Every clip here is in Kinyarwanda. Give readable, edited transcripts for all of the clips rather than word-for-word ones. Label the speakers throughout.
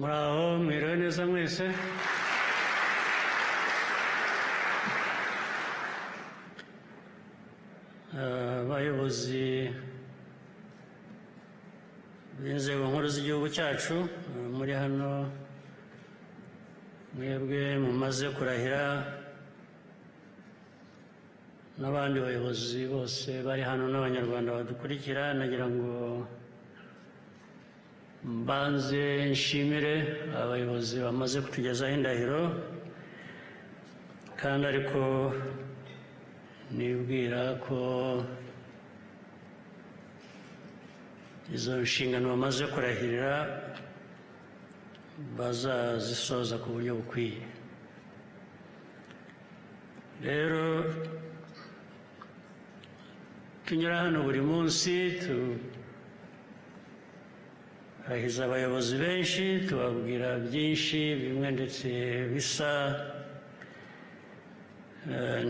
Speaker 1: Muraho, mwiriwe neza mwese. Abayobozi b'inzego nkuru z'igihugu cyacu muri hano, mwebwe mumaze kurahira, n'abandi bayobozi bose bari hano n'Abanyarwanda badukurikira, nagira ngo mbanze nshimire abayobozi bamaze kutugezaho indahiro, kandi ariko nibwira ko izo nshingano bamaze kurahirira bazazisoza ku buryo bukwiye. Rero tunyura hano buri munsi turahiza abayobozi benshi, tubabwira byinshi, bimwe ndetse bisa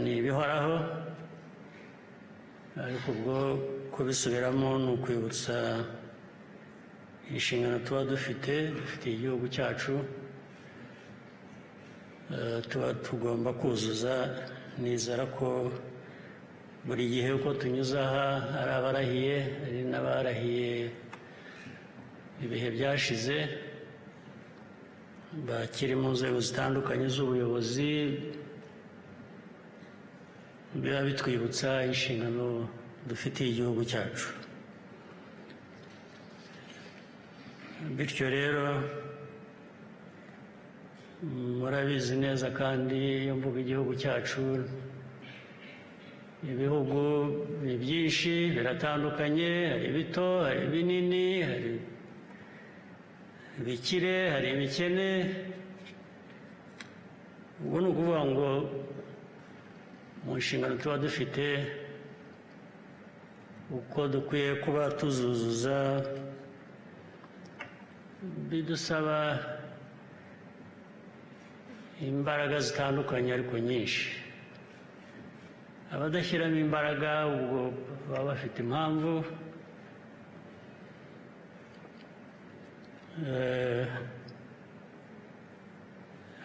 Speaker 1: ni ibihoraho, ariko ubwo kubisubiramo ni ukwibutsa inshingano tuba dufitiye igihugu cyacu, tuba tugomba kuzuza. Nizera ko buri gihe uko tunyuze aha ari abarahiye, ari n'abarahiye ibihe byashize, bakiri mu nzego zitandukanye z'ubuyobozi, biba bitwibutsa inshingano dufitiye igihugu cyacu. Bityo rero murabizi neza, kandi iyo mvuga igihugu cyacu, ibihugu ni byinshi, biratandukanye, hari ibito, hari ibinini, hari ibikire, hari ibikene. Ubwo ni ukuvuga ngo mu nshingano tuba dufite, uko dukwiye kuba tuzuzuza, bidusaba imbaraga zitandukanye ariko nyinshi. Abadashyiramo imbaraga ubwo baba bafite impamvu,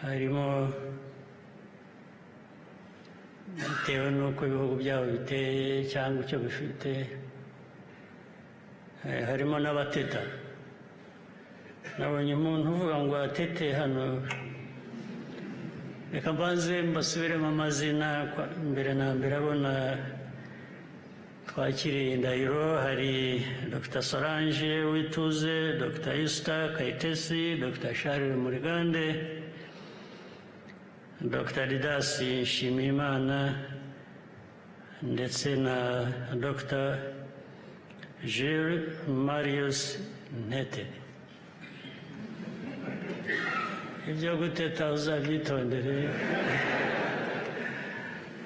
Speaker 1: harimo bitewe n'uko ibihugu byabo biteye cyangwa icyo bifite, harimo n'abateta. Nabonye umuntu uvuga ngo atete hano. Reka mbanze mbasubiremo amazina mbere na mbere. Abona twakiriye indahiro, hari Dr Solange Wituze, Dr Yusta Kayitesi, Dr Charles Murigande, Dr Didasi Nshimiyimana ndetse na Dr Jules Marius Ntete. Ibyo guteta uzabyitondere,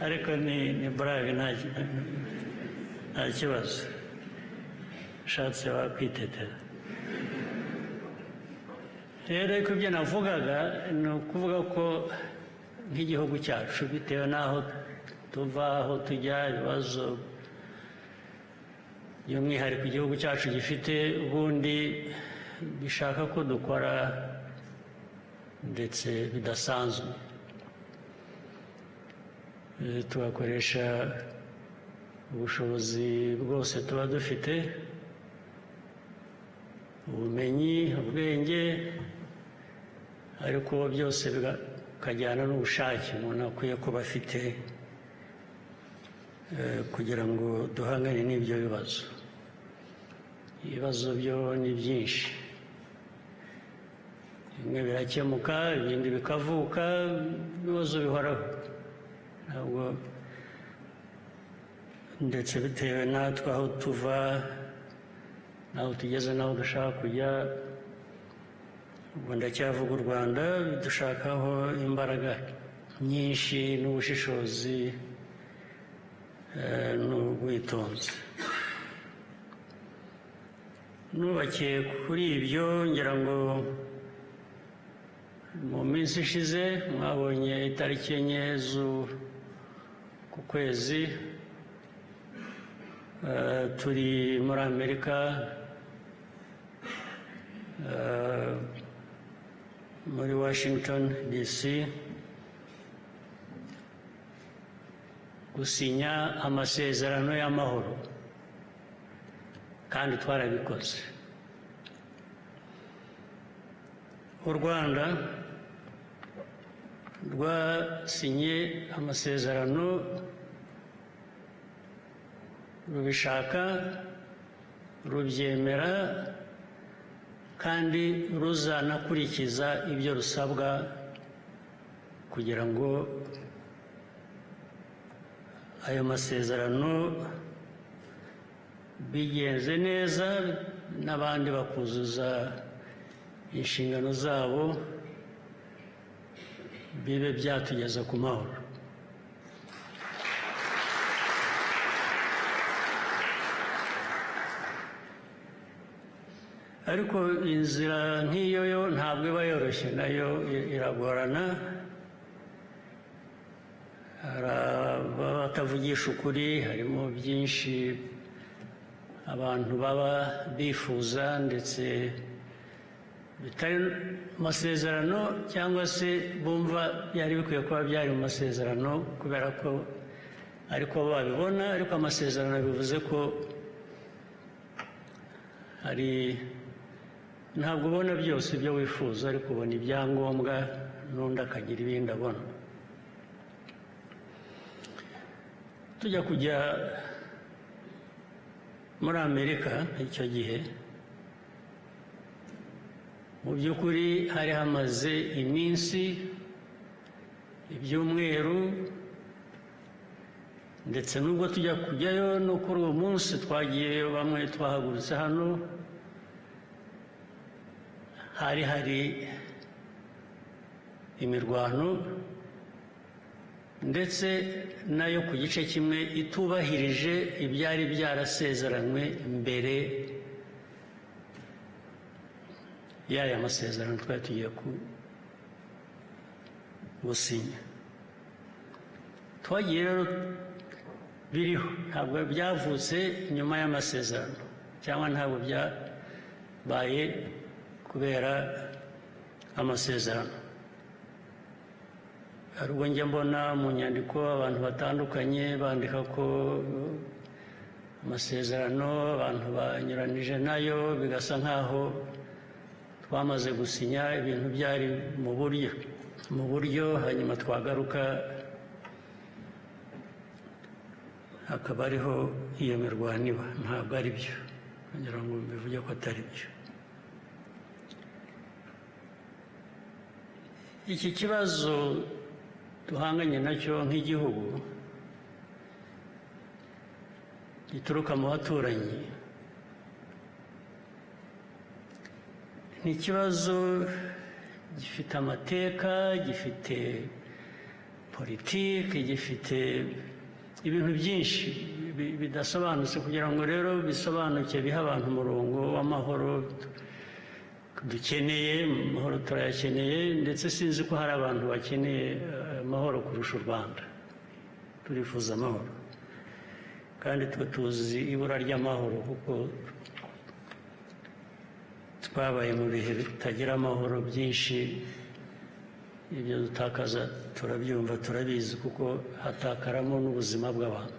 Speaker 1: ariko ni brave, nta kibazo, ushatse wakwitetera. Rero ariko ibyo navugaga ni ukuvuga ko nk'igihugu cyacu, bitewe n'aho tuva, aho tujya, ibibazo by'umwihariko igihugu cyacu gifite, ubundi bishaka ko dukora ndetse bidasanzwe, tugakoresha ubushobozi bwose tuba dufite, ubumenyi, ubwenge, ariko byose bikajyana n'ubushake umuntu akwiye kuba afite kugira ngo duhangane n'ibyo bibazo. Ibibazo byo ni byinshi, bimwe birakemuka, ibindi bikavuka, ibibazo bihoraho, ntabwo ndetse bitewe natwe aho tuva n'aho tugeze n'aho dushaka kujya. Ubwo ndacyavuga u Rwanda, dushakaho imbaraga nyinshi n'ubushishozi n'ubwitonzi. Nubakiye kuri ibyo, ngira ngo mu minsi ishize mwabonye itariki 4 z'uku kwezi, turi muri Amerika. Muri Washington DC gusinya amasezerano y'amahoro, kandi twarabikoze. U Rwanda rwasinye amasezerano rubishaka, rubyemera, kandi ruzanakurikiza ibyo rusabwa kugira ngo ayo masezerano bigenze neza, n'abandi bakuzuza inshingano zabo, bibe byatugeza ku mahoro. Ariko inzira nk'iyo yo ntabwo iba yoroshye, nayo iragorana. Hari abatavugisha ukuri, harimo byinshi abantu baba bifuza ndetse bitari mu masezerano, cyangwa se bumva byari bikwiye kuba byari mu masezerano kubera ko ariko babibona. Ariko amasezerano bivuze ko hari, ntabwo ubona byose ibyo wifuza, ariko ubona ibyangombwa n'undi akagira ibindi abona. Tujya kujya muri Amerika icyo gihe, mu by'ukuri hari hamaze iminsi, ibyumweru, ndetse n'ubwo tujya kujyayo no kuri uwo munsi twagiyeyo, bamwe twahagurutse hano, hari imirwano, ndetse nayo ku gice kimwe itubahirije ibyari byarasezeranywe mbere y'aya masezerano twari tugiye gusinya. Twagiye rero biriho, ntabwo byavutse nyuma y'amasezerano, cyangwa ntabwo byabaye kubera amasezerano. Hari ubwo njya mbona mu nyandiko abantu batandukanye bandika ko amasezerano abantu banyuranije nayo, bigasa nkaho twamaze gusinya ibintu byari mu buryo, hanyuma twagaruka hakaba ariho iyo mirwano iba. Ntabwo ari byo, kugira ngo mbivuge ko atari byo. Iki kibazo duhanganye nacyo nk'igihugu gituruka mu baturanyi ni ikibazo gifite amateka, gifite politiki, gifite ibintu byinshi bidasobanutse. Kugira ngo rero bisobanuke, bihe abantu umurongo w'amahoro dukeneye. Amahoro turayakeneye, ndetse sinzi ko hari abantu bakeneye amahoro kurusha u Rwanda. Turifuza amahoro, kandi twe tuzi ibura ry'amahoro kuko twabaye mu bihe bitagira amahoro byinshi. Ibyo dutakaza turabyumva, turabizi, kuko hatakaramo n'ubuzima bw'abantu.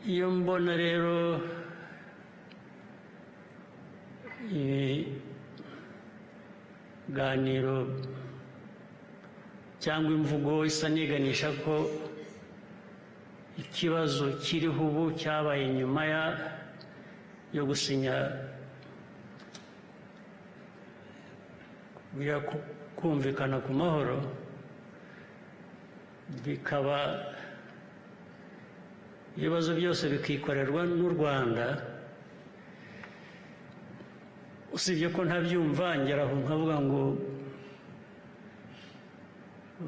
Speaker 1: Iyo mbona rero ibiganiro cyangwa imvugo isa n'iganisha ko ikibazo kiriho ubu cyabaye nyuma yo gusinya, kumvikana ku mahoro, bikaba ibibazo byose bikikorerwa n'u Rwanda, usibye ko ntabyumva, ngeraho nkavuga ngo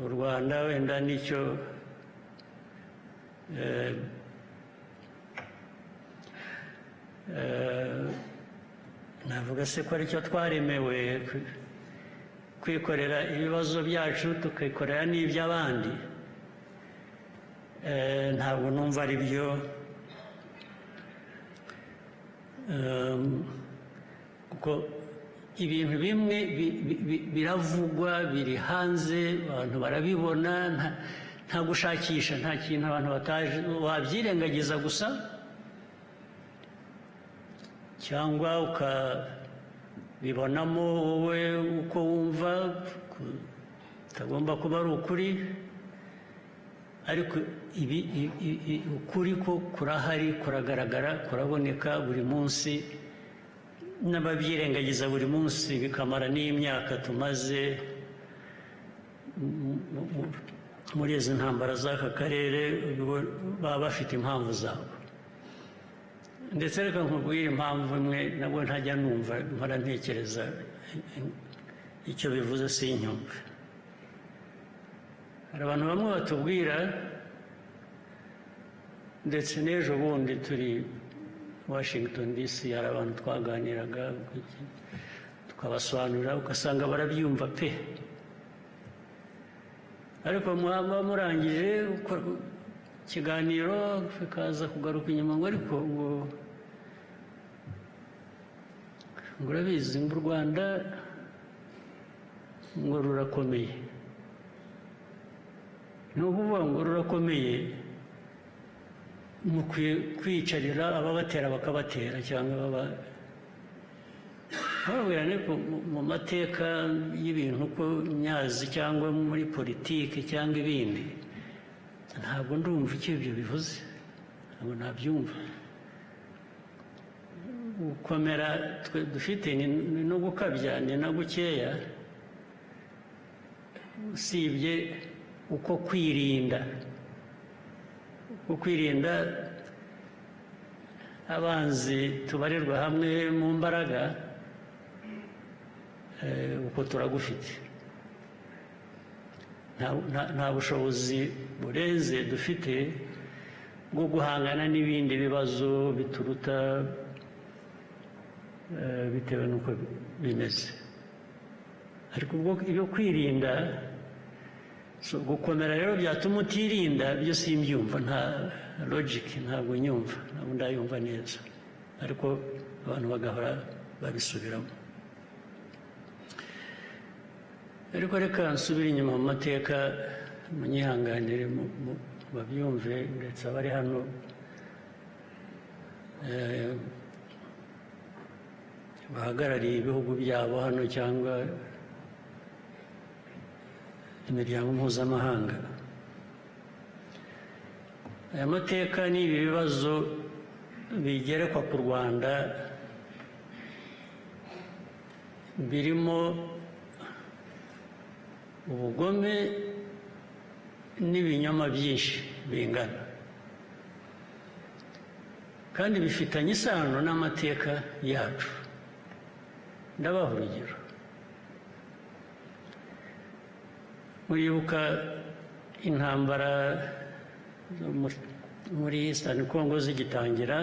Speaker 1: u Rwanda wenda nicyo navuga se ko aricyo twaremewe, kwikorera ibibazo byacu, tukikorera n'iby'abandi. Ntabwo numva ari byo. Kuko ibintu bimwe biravugwa, biri hanze, abantu barabibona, nta gushakisha, nta kintu abantu bataje. Wabyirengagiza gusa cyangwa ukabibonamo wowe uko wumva kutagomba kuba ari ukuri, ariko ibi ukuri ko kurahari, kuragaragara, kuraboneka buri munsi, n'ababyirengagiza buri munsi bikamara n'imyaka tumaze muri izi ntambara z'aka karere, baba bafite impamvu zabo. Ndetse reka nkubwire impamvu imwe nabwo ntajya numva, mpora ntekereza icyo bivuze sinyumve. Hari abantu bamwe batubwira, ndetse n'ejo bundi turi Washington DC hari abantu twaganiraga, tukabasobanurira, ugasanga barabyumva pe, ariko mwaba murangije ikiganiro bikaza kugaruka inyuma ngo ariko ngo urabizi ngo u Rwanda ngo rurakomeye. Ni ukuvuga ngo rurakomeye, mukwiye kwicarira ababatera bakabatera, cyangwa baba bababwira. Ariko mu mateka y'ibintu uko nyazi, cyangwa muri politiki cyangwa ibindi, ntabwo ndumva icyo ibyo bivuze, ntabwo nabyumva. Gukomera twe dufite ni no gukabya, ni na gukeya, usibye uko kwirinda, uko kwirinda abanzi tubarirwa hamwe mu mbaraga, uko turagufite. Nta bushobozi burenze dufite bwo guhangana n'ibindi bibazo bituruta, bitewe n'uko bimeze. Ariko ubwo ibyo kwirinda, so gukomera rero byatuma utirinda, byo simbyumva, nta logic, ntabwo nyumva, ntabwo ndayumva neza, ariko abantu bagahora babisubiramo. Ariko reka nsubire inyuma mu mateka, munyihanganire babyumve, ndetse abari hano bahagarariye ibihugu byabo hano cyangwa imiryango mpuzamahanga. Aya mateka n'ibi bibazo bigerekwa ku Rwanda birimo ubugome n'ibinyoma byinshi bingana, kandi bifitanye isano n'amateka yacu. Ndabaha urugero. Muribuka intambara zo muri Eastern Congo zigitangira,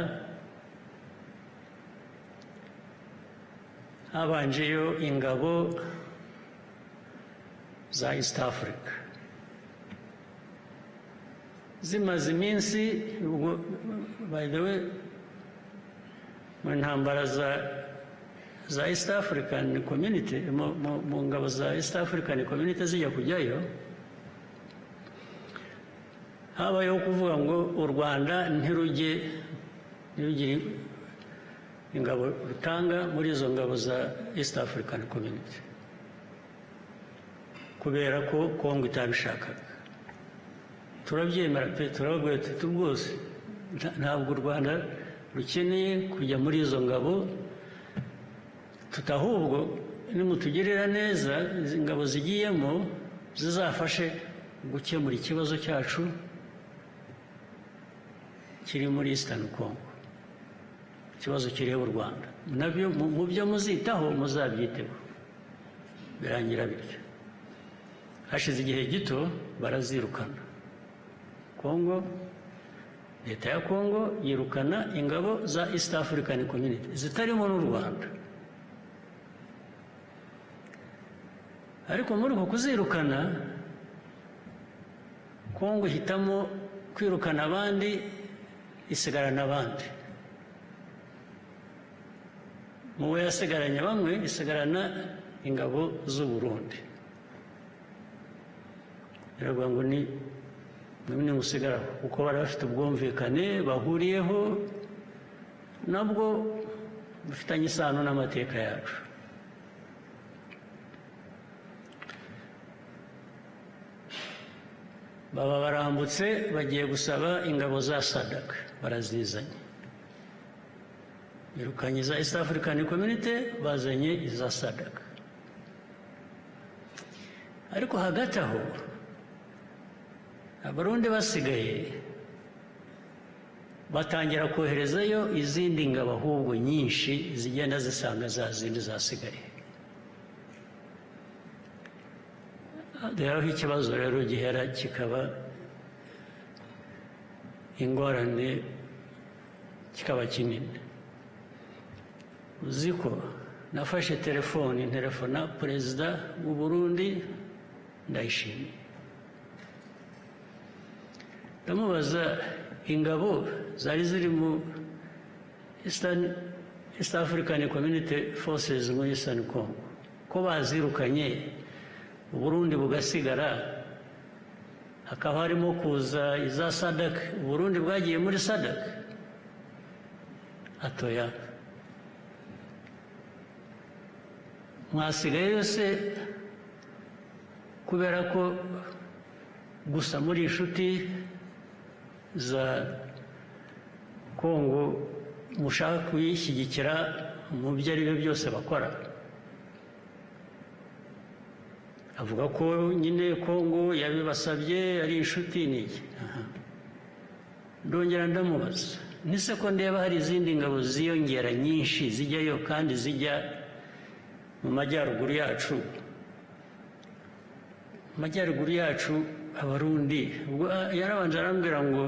Speaker 1: habanjeyo ingabo za East Africa, zimaze iminsi. Ubwo by the way, mu ntambara za East African Community, mu ngabo za East African Community zijya kujyayo, habayeho kuvuga ngo u Rwanda ntirujye, ntirugire ingabo rutanga muri izo ngabo za East African Community, kubera ko Kongo itabishakaga. Turabyemera pe, turababwira tuti rwose ntabwo u Rwanda rukeneye kujya muri izo ngabo, tutahubwo nimutugirira neza izi ngabo zigiyemo zizafashe gukemura ikibazo cyacu kiri muri Eastern Congo, ikibazo kireba u Rwanda, nabyo mu byo muzitaho muzabyiteho. Birangira bityo. Hashize igihe gito barazirukana. Kongo, leta ya Kongo yirukana ingabo za East African Community zitarimo n'u Rwanda. Ariko muri uko kuzirukana, Kongo ihitamo kwirukana abandi, isigarana abandi. Mu bo yasigaranye bamwe, isigarana ingabo z'u Burundi, biravuga ngo ni nimwe musigaraho, kuko bari bafite ubwumvikane bahuriyeho nabwo bufitanye isano n'amateka yacu. Baba barambutse bagiye gusaba ingabo za SADC, barazizanye, birukanye iza East African Community, bazanye iza SADC. Ariko hagati aho Abarundi basigaye batangira koherezayo izindi ngabo ahubwo nyinshi zigenda zisanga za zindi zasigaye. Rero aho ikibazo rero gihera kikaba ingorane, kikaba kinini. Uzi ko nafashe telefoni nterefona perezida w'u Burundi Ndayishimiye, ndamubaza ingabo zari ziri mu East African Community Forces muri Eastern Congo ko bazirukanye, Uburundi bugasigara, hakaba harimo kuza iza SADC, Uburundi bwagiye muri SADC? Atoya, mwasigaye yose kubera ko gusa muri inshuti za Kongo mushaka kuyishyigikira mu byo ari byo byose bakora. Avuga ko nyine Kongo yabibasabye ari inshuti n'iki. Ndongera ndamubaza nise ko ndeba hari izindi ngabo ziyongera nyinshi zijyayo kandi zijya mu majyaruguru yacu, amajyaruguru yacu Abarundi. Ubwo yarabanje arambwira ngo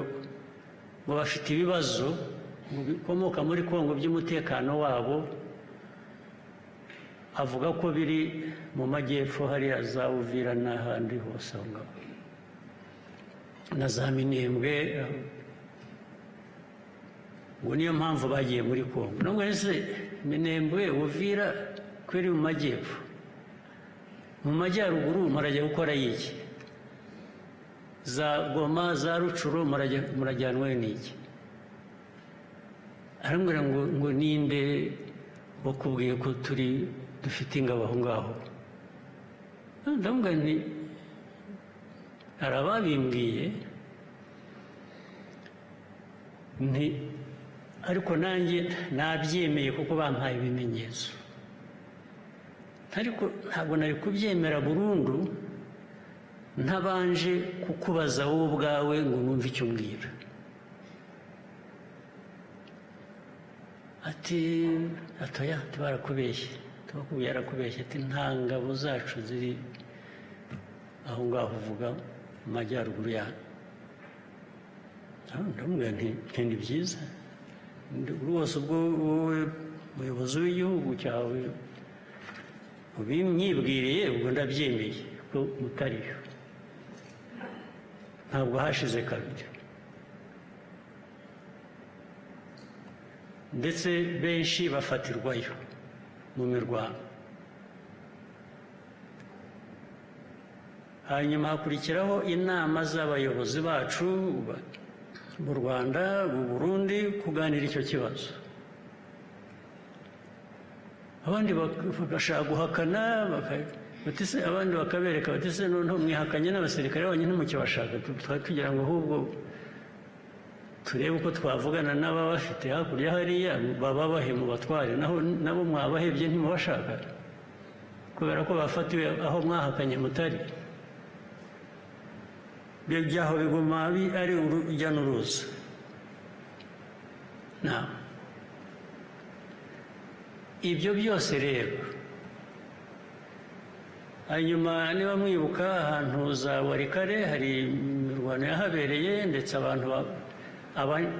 Speaker 1: bafite ibibazo bikomoka muri Kongo by'umutekano wabo, avuga ko biri mu majyepfo hariya za Uvira n'ahandi hose aho ngaho na za Minembwe, ngo niyo mpamvu bagiye muri Kongo. Nubwo ese Minembwe, Uvira ko iri mu majyepfo, mu majyaruguru murajya gukora iki? Za Goma, za Rucuro murajyanwe n'iki? Arambwira ngo ninde wakubwiye ko turi dufite ingabo aho ngaho? Ndamubwira nti hari ababimbwiye, nti ariko nanjye nabyemeye kuko bampaye ibimenyetso, ariko ntabwo nari kubyemera burundu ntabanje kukubaza wowe ubwawe ngo numve icyo umbwira. Ati atoya, barakubeshye, tubakubwiye yarakubeshye. Ati nta ngabo zacu ziri aho ngaho uvuga mu majyaruguru yanyu. Ndamubwira nti ni byiza rwose, ubwo wowe muyobozi w'igihugu cyawe ubimyibwiriye, ubwo ndabyemeye ko mutariyo. Ntabwo hashize kabiri, ndetse benshi bafatirwayo mu mirwano. Hanyuma hakurikiraho inama z'abayobozi bacu mu Rwanda, mu Burundi, kuganira icyo kibazo. Abandi bagashaka guhakana, abandi bakabereka bati se noneho mwihakanye n'abasirikare banyu ntimukibashaka, tugira ngo ahubwo turebe uko twavugana n'ababafite hakurya hariya, bababahe mu batware, nabo mwabahebye ntimubashaka kubera ko bafatiwe aho mwahakanye mutari. Byaho biguma ari urujya n'uruza. Ibyo byose rero, hanyuma niba mwibuka ahantu za Warikare hari imirwano yahabereye, ndetse abantu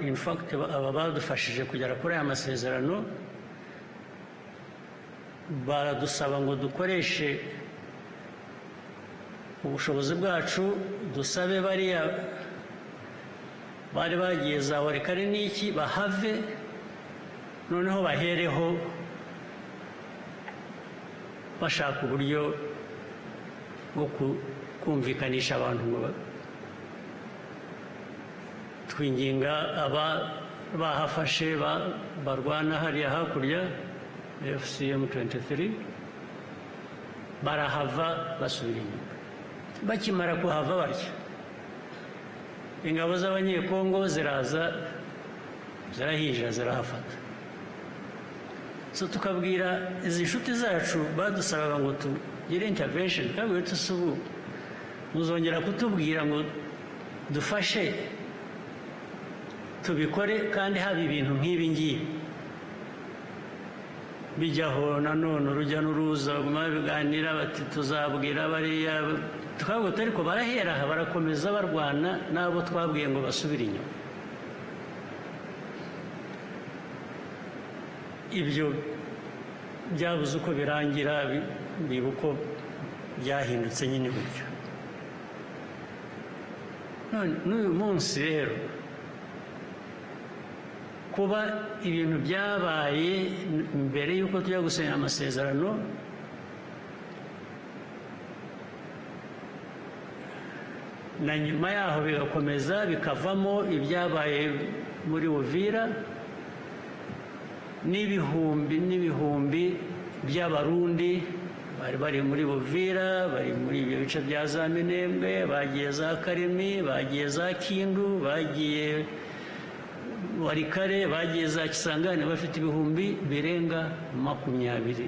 Speaker 1: in fact aba badufashije kugera kuri aya masezerano baradusaba ngo dukoreshe ubushobozi bwacu, dusabe bariya bari bagiye za Warikare n'iki bahave, noneho bahereho Bashaka uburyo bwo kumvikanisha abantu ngo twinginga aba bahafashe barwana hariya hakurya AFC M23, barahava basubira inyuma. Bakimara kuhava batyo, ingabo z'Abanyekongo ziraza, zirahinjira, zirahafata. So tukabwira izi nshuti zacu badusabaga ngo tugire intervention, tukabwira tuti: "Ubu muzongera kutubwira ngo dufashe tubikore kandi haba ibintu nk'ibi ngibi bijyaho?" Nanone urujya n'uruza, baguma babiganira bati: "Tuzabwira bariya." Tukavuga, ariko barahera aha barakomeza barwana n'abo twabwiye ngo basubire inyuma. Ibyo byabuze uko birangira, biba uko byahindutse nyine gutyo. None n'uyu munsi rero, kuba ibintu byabaye mbere y'uko tujya gusinya amasezerano, na nyuma yaho bigakomeza bikavamo ibyabaye muri Uvira, n'ibihumbi n'ibihumbi by'Abarundi bari bari muri Uvira, bari muri ibyo bice bya za Minembwe, bagiye za Karemi, bagiye za Kindu, bagiye Warikare, bagiye za Kisangani, bafite ibihumbi birenga 20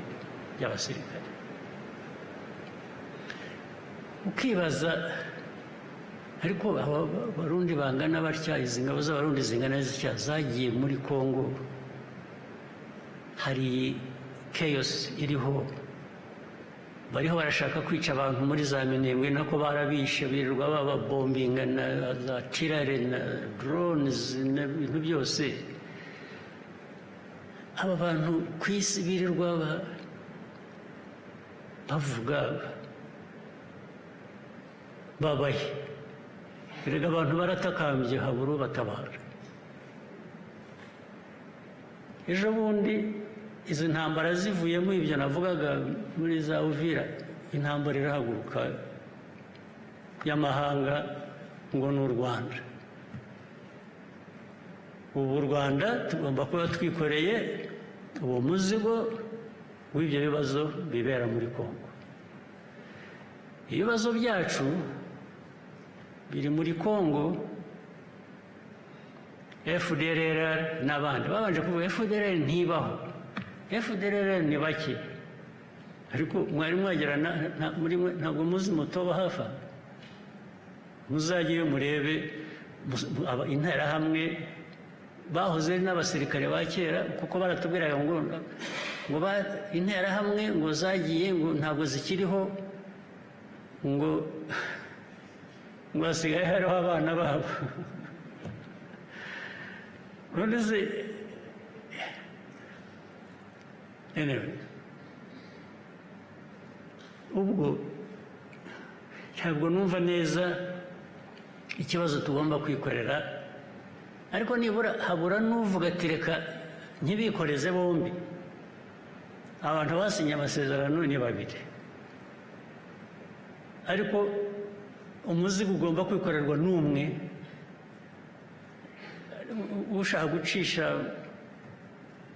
Speaker 1: by'abasirikare. Ukibaza, ariko aba Barundi bangana batya, izi ngabo z'Abarundi zingana zitya zagiye muri Kongo, hari chaos iriho, bariho barashaka kwica abantu muri za Minembwe, nako barabishe, birirwa bababombinga na za tirare na drones n'ibintu byose. Aba bantu ku isi birirwa bavuga babaye, erega abantu baratakambye, habura ubatabara. Ejo bundi izi ntambara zivuyemo ibyo navugaga muri za Uvira, intambara irahaguruka y'amahanga ngo ni u Rwanda. Ubu u Rwanda tugomba kuba twikoreye uwo muzigo w'ibyo bibazo bibera muri Kongo. Ibibazo byacu biri muri Kongo, FDLR n'abandi babanje kuvuga FDLR ntibaho, FDLR ni bake, ariko mwari mwagera muri mwe ntabwo muzi mutoba hafi aha. Muzajyeyo murebe Interahamwe bahoze ari n'abasirikare ba kera, kuko baratubwiraga ngo Interahamwe ngo zagiye, ngo ntabwo zikiriho, ngo hasigaye hariho abana babo. None se, anyway, ubwo ntabwo numva neza ikibazo tugomba kwikorera, ariko nibura habura n'uvuga ati: "Reka ntibikoreze bombi." Abantu basinye amasezerano ni babiri, ariko umuzigo ugomba kwikorerwa n'umwe. Ushaka gucisha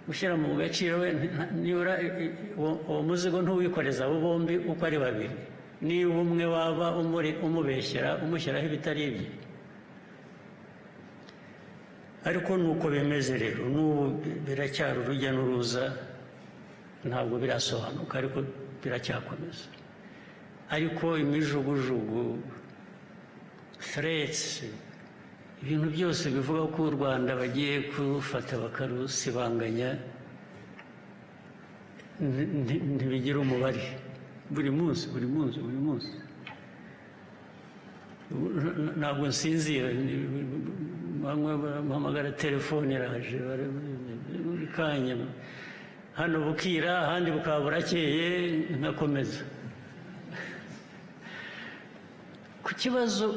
Speaker 1: gushyira mu gaciro we, nibura uwo muzigo ntuwikoreza abo bombi uko ari babiri, niba umwe waba umubeshyera, umushyiraho ibitari ibye. Ariko nuko bimeze rero, n'ubu biracyari urujya n'uruza, ntabwo birasobanuka, ariko biracyakomeza. Ariko imijugujugu, threats, ibintu byose bivuga ko u Rwanda bagiye kurufata bakarusibanganya ntibigira umubare. Buri munsi, buri munsi, buri munsi ntabwo nsinzira. Bamwe bampamagara, telefone iraje buri kanya, hano bukira, ahandi bukaba burakeye, nkakomeza ku kibazo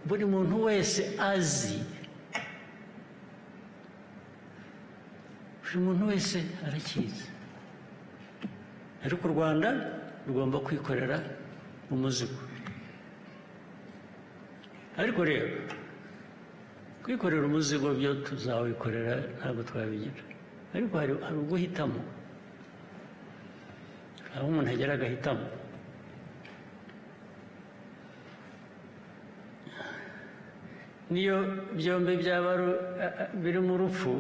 Speaker 1: buri muntu wese azi, buri muntu wese arakizi. Ariko u Rwanda rugomba kwikorera umuzigo. Ariko rero kwikorera umuzigo byo tuzawikorera, ntabwo twabigira. Ariko hari uguhitamo, aho umuntu agera agahitamo. Niyo byombi byaba birimo urupfu,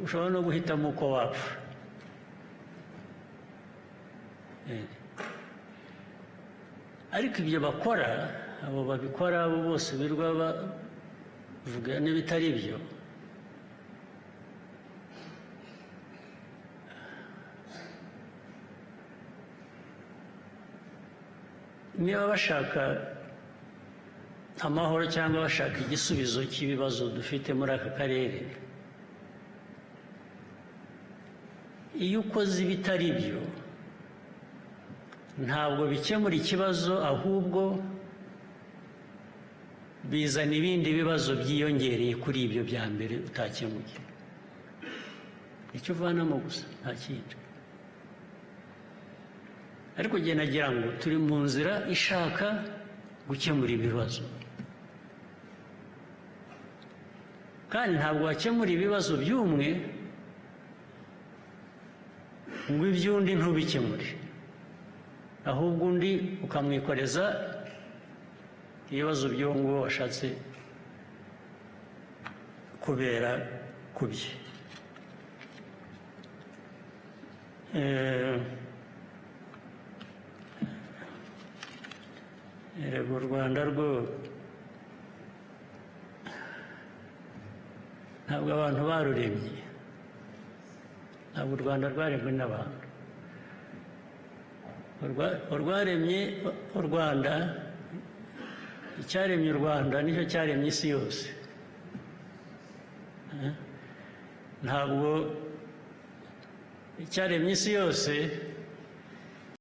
Speaker 1: ushobora no guhitamo uko wapfa. Ariko ibyo bakora, abo babikora abo bose birwa bavuga n'ibitari byo, niba bashaka amahoro cyangwa bashaka igisubizo cy'ibibazo dufite muri aka karere, iyo ukoze ibitari byo ntabwo bikemura ikibazo, ahubwo bizana ibindi bibazo byiyongereye kuri ibyo bya mbere utakemuye. Icyo uvanamo gusa, nta kindi. Ariko njye nagira ngo turi mu nzira ishaka gukemura ibibazo, kandi ntabwo wakemura ibibazo by'umwe ngo iby'undi ntubikemure, ahubwo undi ukamwikoreza ibibazo by'uwo nguwo washatse kubera ku bye. Erega u Rwanda rwo ntabwo abantu baruremye, ntabwo u Rwanda rwaremwe n'abantu. Urwaremye u Rwanda, icyaremye u Rwanda nicyo cyaremye isi yose. Ntabwo icyaremye isi yose